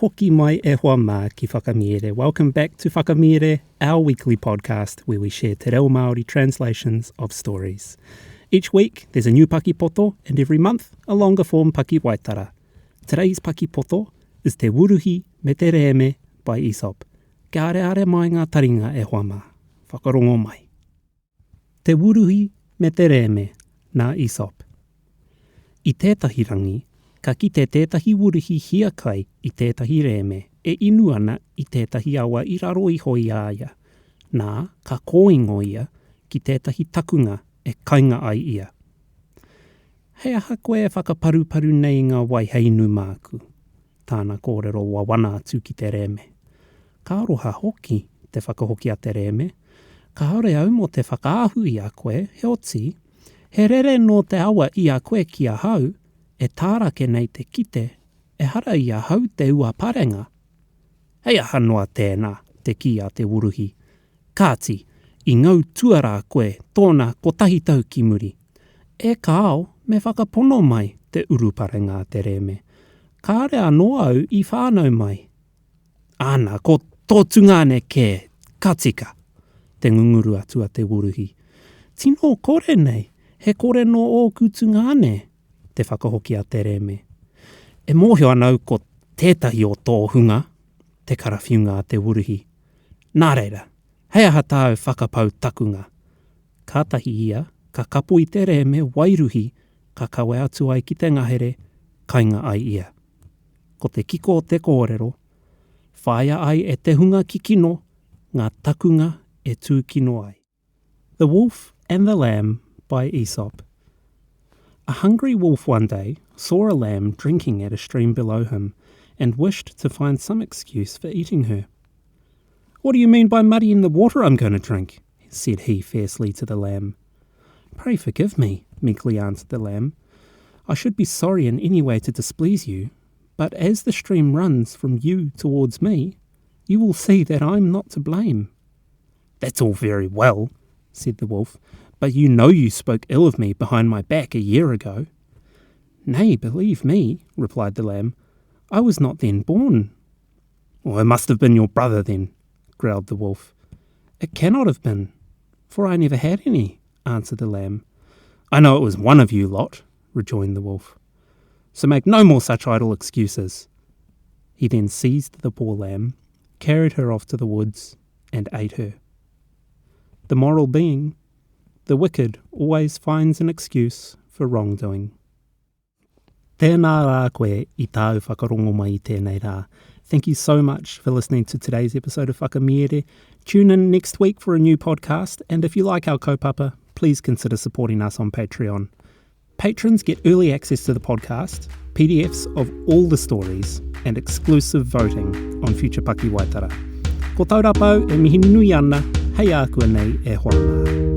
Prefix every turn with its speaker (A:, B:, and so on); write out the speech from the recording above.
A: Hoki mai e hoa mā ki Whakamiere. Welcome back to Whakamiere, our weekly podcast where we share te reo Māori translations of stories. Each week, there's a new pakipoto, and every month, a longer form pakiwaitara. Today's pakipoto is Te Wuruhi me te Rēme by Aesop. Kia areare mai ngā taringa e hoa mā. Whakarongo mai. Te Wuruhi me te Rēme, nā Aesop. I tētahi rangi, ka kite tētahi wuruhi hiakai i tētahi rēme e inu ana i tētahi awa i raro iho i a ia. Nā, ka kōingo ia ki tētahi takunga e kainga ai ia. Hei aha koe e whakaparuparu nei i ngā wai hei inu māku? tāna kōrero wawana atu ki te rēme. Ka aroha hoki te whakahoki a te rēme, Kāore au mō te whakaahu i a koe, heoti, he rere nō te awa i a koe ki ahau, e tārake nei te kite, ehara i ahau te ua parenga. Hei aha noa tēnā, te kī a te wuruhi. Kāti, i ngau tuarā koe tōna kotahi tau ki muri. E kāo, me whakapono mai te uruparenga a te rēme. Kāre anō au i whānau mai. Āna, ko tō tungāne kē, ka tika! te ngunguru atu a te wuruhi. Tino kore nei, he kore nō ōku tungāne, te whakahoki a te rēme. E mōhio ana au ko tētahi o tō hunga, te karawhiunga a te wuruhi. Nā reira, hei aha tāu whakapau takunga? Kātahi ia ka kapo i te rēme wairuhi ka kawe atu ai ki te ngahere, kainga ai ia. Ko te kiko o te kōrero, whāia ai e te hunga kikino ngā takunga e tūkino ai. The Wolf and the Lamb by Aesop A hungry wolf one day saw a lamb drinking at a stream below him and wished to find some excuse for eating her. What do you mean by muddying the water I'm going to drink? said he fiercely to the lamb. Pray forgive me, meekly answered the lamb. I should be sorry in any way to displease you, but as the stream runs from you towards me, you will see that I'm not to blame. That's all very well, said the wolf, but you know you spoke ill of me behind my back a year ago. Nay, believe me, replied the lamb, I was not then born. Well, it must have been your brother then, growled the wolf. It cannot have been, for I never had any, answered the lamb. I know it was one of you lot, rejoined the wolf. So make no more such idle excuses. He then seized the poor lamb, carried her off to the woods, and ate her. The moral being, the wicked always finds an excuse for wrongdoing. Tēnā rā koe i tāu whakarongo mai i tēnei rā. Thank you so much for listening to today's episode of Whakamiere. Tune in next week for a new podcast, and if you like our kaupapa, please consider supporting us on Patreon. Patrons get early access to the podcast, PDFs of all the stories, and exclusive voting on future pakiwaitara. Ko Taurapau e mihi nui ana, hei ākuanei e hoa mā.